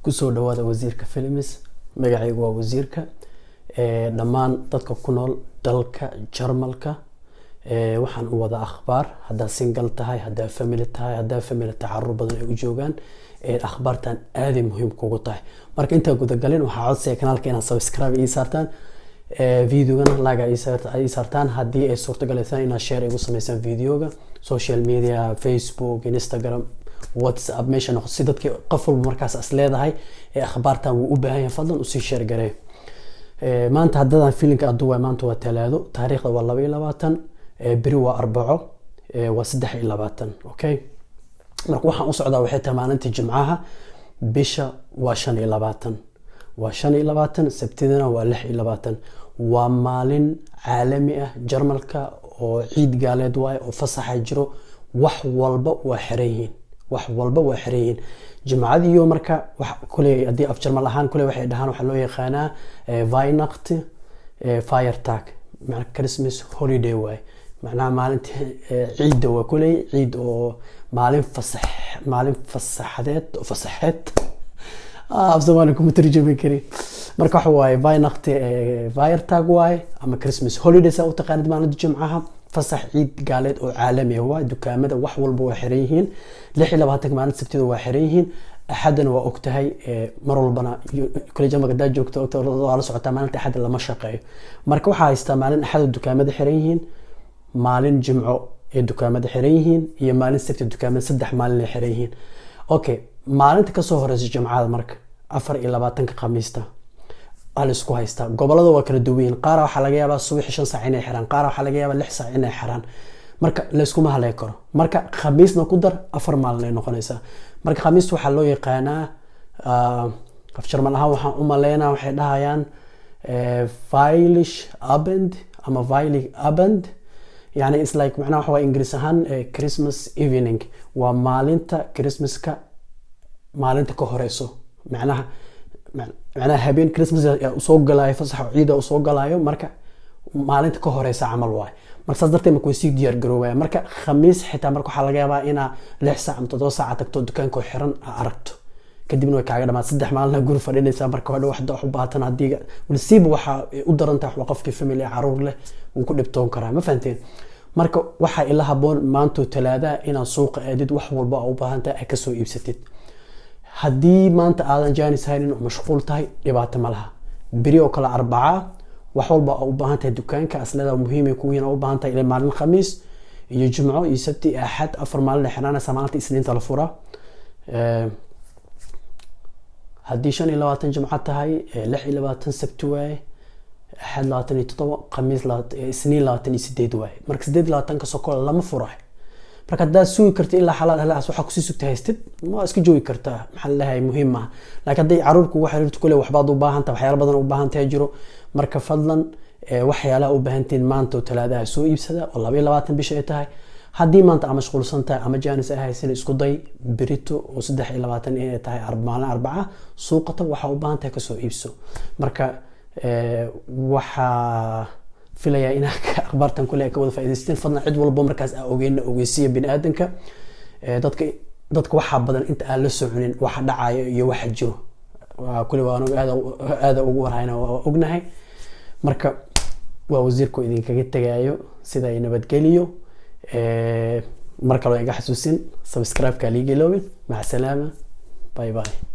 Kusoo dhawaada Wasiirka Films. Magacaygu waa Wasiirka. Dhammaan dadka ku nool dalka Jarmalka waxaan u wada akhbaar. Haddaa single tahay, haddaa family tahay, haddaa family tahay, caruur badan ay u joogaan, akhbaartan aaday muhiim kugu tahay. Marka intaa gudagalin, waxaa codsiga kanaalka inaad subscribe ii saartaan, videogana like ii saartaan, haddii ay suurtagalaysaan inaad share igu sameysaan videoga social media, Facebook, Instagram, WhatsApp, meesha noqoto, si dadki qof walba markaas as leedahay ee akhbaartan wuu u baahan yahay, fadlan usii share garee. Maanta haddadaan filinka aduwa, maanta waa Talaado, taariikhda waa 22, beri waa Arbaco, waa 23. Okay, marka waxaan u socdaa waxay tahay maalinta Jimcaha bisha waa 25, waa 25, Sabtidana waa 26. Waa maalin caalami ah Jarmalka oo ciid gaaleed waaye oo fasaxa jiro. Wax walba waa xiran yihiin, wax walba waa xiran yihiin Jimcadiyo. Marka wax kuley haddii af Jarmal ahaan kuley waxay dhahaan, waxaa loo yaqaanaa Weihnacht Feiertag, macna Christmas holiday waaye. Macnaha maalinta ciidda waa kuley ciid oo maalin fasax, maalin fasaxadeed, fasaxeed, af Soomaali kuma tarjumi karin. Marka waxa waaye Weihnacht Feiertag waaye ama Christmas holiday saa u taqaanid. Maalinta Jimcaha fasax ciid gaaleed oo caalami ah waa, dukaamada wax walba waa xiran yihiin. 26-ka maalinta Sabtida waa xiran yihiin. Axadana waa ogtahay, mar walbana kule Jarmalka hadaa joogto waa la socotaa, maalinta Axadda lama shaqeeyo. Marka waxaa haystaa maalin Axada dukaamada xiran yihiin, maalin Jimco ee dukaamada xiran yihiin iyo maalin Sabti dukaamada, 3 maalin ay xiran yihiin. Okay, maalinta kasoo horeysa Jimcada, marka 24-ka Khamiista waa la isku haystaa. Gobolada waa kala duwan yihiin. Qaar waxaa laga yaabaa subaxii 5 saac inay xiraan, qaar waxaa laga yaabaa 6 saac inay xiraan. Marka layskuma haley karo. Marka Khamiisna ku dar, 4 maalin ay noqonaysaa. Marka Khamiista waxaa loo yaqaanaa, af Jarmal ahaan waxaan u maleynaa waxay dhahayaan Heiligabend ama Heiligabend. Yani it's like, macnaha waxa waa Ingiriis ahaan Christmas evening, waa maalinta Christmaska maalinta ka horeyso. Macnaha habeen Christmas usoo galaayo, fasax ciida usoo galaayo, marka maalinta ka horeysa camal waaye. Marka saas darteed marka way sii diyaar garoobaya. Marka Khamiis xitaa marka waxaa laga yaabaa inaa 6 saac ama 7 saaca tagto, dukaanka xiran aa aragto, kadibna way kaaga dhamaad, 3 maalina guri fadhinaysaa. Marka hadhow wax u baahatan haddii walsiiba waxaa u daran tahay, waa qofkii family caruur leh wuu ku dhibtoon karaa. Ma fahanteen? Marka waxaa ila haboon maantoo Talaadaha inaad suuqa aadid, wax walba aa u baahan tahay aad kasoo iibsatid. Haddii maanta aadan jaanis haynin oo mashquul tahay, dhibaato ma laha. Beri oo kale Arbacaa, wax walba aa u baahan tahay dukaanka asleeda muhiimay kuwiin aa u baahan tahay, ilaa maalin Khamiis iyo Jimco iyo Sabti iyo Axad 4 maalin ay xiraanaysaa, maalinta Isniinta la furaa. Haddii 25 Jimco tahay, 26 Sabti waaye, Axad 27, Khamiis, Isniin 28 waaye. Marka 28-ka soko lama furayo. Marka haddaad sugi karta ilaa xalaad halaas waxaa kusii sugta haystid, ma iska joogi kartaa, maxaa laleeyahay, muhiim maaha. Laakiin hadday caruur kugu xiriirto, kule waxbaad u baahan tahay, waxyaala badan u baahan tahay jiro. Marka fadlan waxyaalaha u baahantiin maanta oo Talaadaha soo iibsada oo 22 bisha ay tahay. Haddii maanta aa mashquulsan tahay ama jaanis ay haysan, isku day berito oo 23 inay tahay, maalin Arbaca, suuqata, waxaa u baahan tahay kasoo iibso. Marka waxaa filayaa inaa akhbaartan kule ay ka wada faa'idaysteen. Fadlan cid walbo markaas aa ogeyna ogeysiya. Bini aadanka dadka waxaa badan inta aan la soconin waxa dhacayo iyo waxa jiro. Kule waa anagu aada aada ugu warhayna, waa ognahay. Marka waa Wasiirku idinkaga tegayo sida ay nabadgeliyo. Mar kale iga xasuusin, subscribe-ka liiga iloobin. Maca salaama, bye bye.